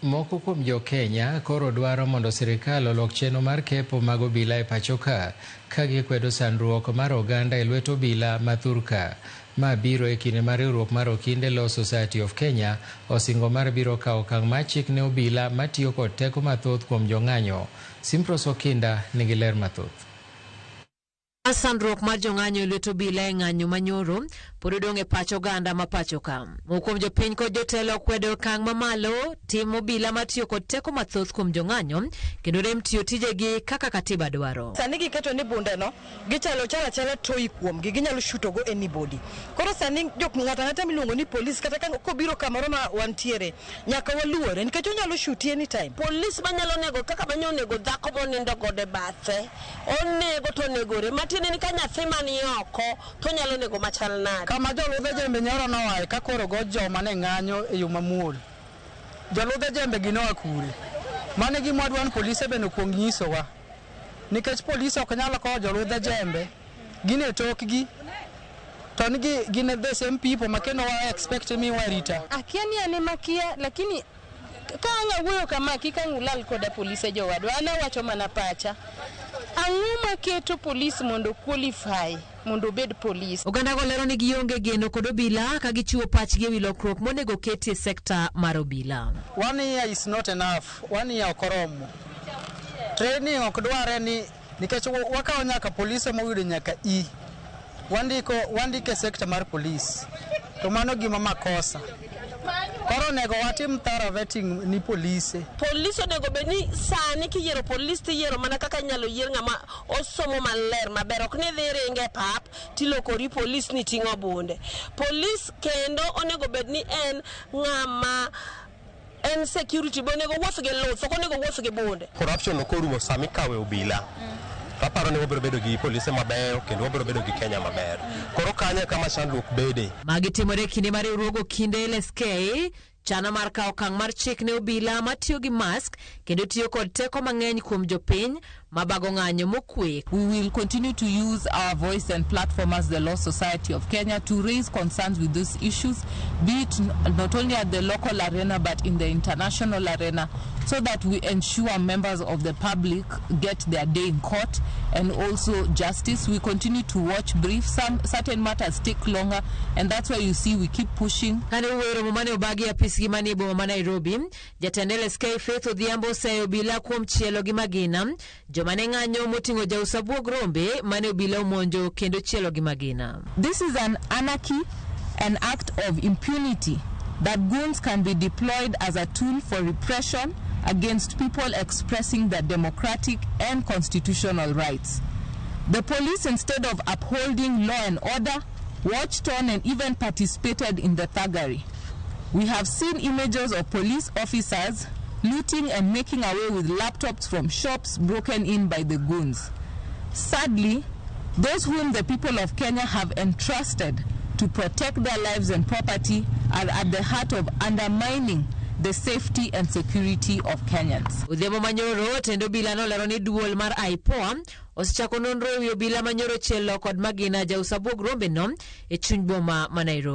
Moko kuom jo Kenya koro dwaro mondo sirikal olok chenro mar kepo mag obila e pacho ka, ka gikwedo sandruok mar oganda e lwet obila ma thurka. Ma biro e kinde ma riwruok mar Okinde Law Society of Kenya osingo mar biro kawo okang' mar chik ne obila matiyo kod teko mathoth kuom jong'anyo. Simpros Okinda nigi ler mathoth. Sandruok mar jong'anyo e lwet obila e ng'anyo manyoro pod odong' e pach oganda ma pacho ka. Moko kuom jopiny kod jotelo okwedo okang' mamalo tim obila matiyo kod teko mathoth kuom jong'anyo kendo rem tiyo tijegi kaka katiba dwaro. Sani giketo ni bunde no gichalo chalo achala toy kuomgi, ginyalo shuto go anybody. Koro sani jok ng'ato ang'ata miluongo ni police kata ka kobiro kamoro ma wantiere nyaka waluore nikech onyalo shuti anytime. Polis manyalo nego kaka manya onego dhako monindo godo e bathe, onego to onegore. Matiende ni ka nyathi mani oko to onyalo nego machal nade. Kama joludhe jembe nyoro noaye ka koro go joma ne ng'anyo e yo mamuol. Joludhe jembe gi noa kure? Mano e gima wadwa ni polise bende okuong nyisowa. Nikech polise ok nyal kowo joludhe jembe, gin e tokgi, to ni gin the same people ma kendo wa expect mi warita. Akia ni an ema kia, lakini ka ang' awuoyo kama kik ang' ulal koda polise jowadwa, an awacho mana pacha. Ang'o maketo polis mondo qualify mondo obed polis? Oganda go lero ni gionge geno kod obila ka gichiwo pachgi ewi lokruok monego keti e sekta mar obila. One year is not enough. One year ok oromo. Training ok dware ni nikech wakawo nyaka polise moyudo nyaka E. Wandiko wandiko e sekta mar polis. To mano gima makosa. Koro onego watim thorough vetting ni polise. Polis onego bed ni sani kiyiero polis tiyiero mana kaka inyalo yier ng'ama osomo maler maber. Ok ni idhi ringe e pap tilokori polis ni ting'o bunde. Polis kendo onego bed ni en ng'ama en security be onego wuoth gi luth, ok onego wuoth gi bunde. Corruption ok orumo sama ikawe obila. Aparo ni wabiro bedo gi polise mabeyo kendo wabiro bedo gi Kenya maber. Koro kanyo e kama chandruok bede. Magi timore e kinde ma riwruog Okinde LSK chano mar kawo okang' mar chik ne obila matiyo gi mask kendo tiyo kod teko mang'eny kuom jopiny mabago ng'anyo mokwe. We will continue to use our voice and platform as the Law Society of Kenya to raise concerns with these issues, be it not only at the local arena but in the international arena, so that we ensure members of the public get their day in court and also justice. We continue to watch brief. Some certain matters take longer, and that's why you see we keep pushing. Kane wuoyo romo mane obagi e apisgi manie boma ma Nairobi, jatend LSK Faith Odhiambo oseyo obila kuom chielo gi magina joma ne ng'anyo moting'o jaus abuog rombe mane obila omonjo kendo chielo gi magina. This is an anarchy, an act of impunity that goons can be deployed as a tool for repression against people expressing their democratic and constitutional rights. The police, instead of upholding law and order, watched on and even participated in the thuggery. We have seen images of police officers looting and making away with laptops from shops broken in by the goons. Sadly, those whom the people of Kenya have entrusted to protect their lives and property are at the heart of undermining the safety and security of Kenyans. Odhiambo manyoro tend obila nolero ni duol mar IPOA osechako nonro ewi obila manyoro chielo kod magina jaus abuog rombe no e chuny boma ma Nairobi.